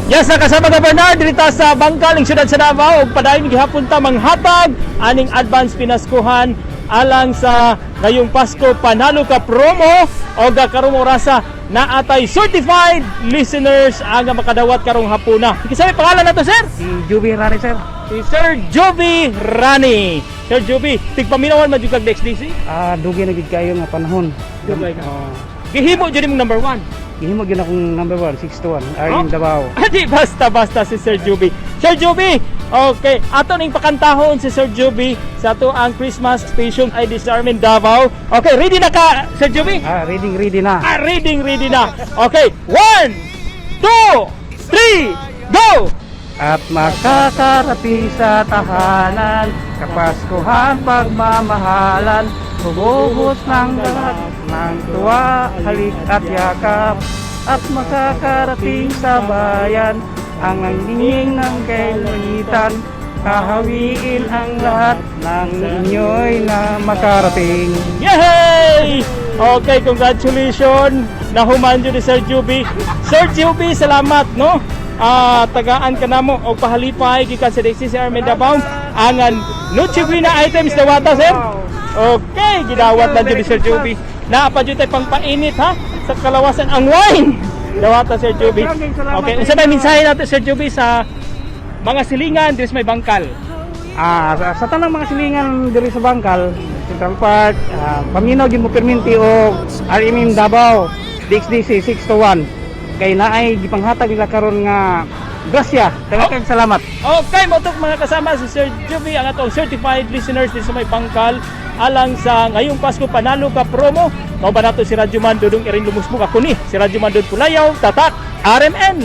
Yes, kasama ka Bernard diri ta sa Bangkal ing siyudad sa Davao ug padayon gihapon ta manghatag aning advance pinaskuhan alang sa ngayong Pasko Panalo Ka promo. Og karong orasa naatay certified listeners ang makadawat karong hapuna. Kinsa may pangalan nato, sir? Si Juby Rani, sir. Si Sir Jovi Rani. Sir Jovi, tigpaminawan man jud kag DXDC? Ah, dugay na gid kayo nga panahon. Dugay na. Oh, Gihimo jud imong number one. Gihimo gyud akong number 1, 6 to 1, Oh? RM Davao. Adi basta basta si Sir Juby. Sir Juby, okay, ato ning pakantahon si Sir Juby sa ato ang Christmas station ay Disarmen Davao. Okay, ready na ka, Sir Juby? Ah, ready ready na. Ah, ready ready na. Okay, one, two, three, go! At makakarating sa tahanan, kapaskuhan pagmamahalan, bububos ng lahat ng tuwa, halik at yakap. At makakarating sa bayan, ang ningning ng kalangitan, kahawiin ang lahat ng inyo'y na makarating. Yay! Okay, congratulations. Nahuman jud ni Sir Juby. Sir Juby, salamat, no? Ah, tagaan ka namo og pahalipay gikan sa DXCC Army Davao. Angan Noche Buena items dawata, sir. Okay, gidawat lang jud ni Sir Juby. Naa pa jud tay pangpainit ha sa kalawasan ang wine. Dawata, Sir Juby. Okay, unsa may mensahe nato, Sir Juby, sa mga silingan diri sa may Bangkal? Ah, sa tanang mga silingan diri sa Bangkal, Central Park, paminaw gyud mo perminti og RMM Davao DXDC 6 to 1. Kay naay gipanghatag nila karon nga grasya. Daghang salamat. Okay, mao to, mga kasama, si Sir Juby ang atong certified listeners dito sa may Bangkal alang sa ngayong Pasko Panalo Ka promo. Mao ba nato si Radyoman Dudong Erin Lumusmuk? Ako ni si Radyoman Dud Pulayaw, Tatak RMN.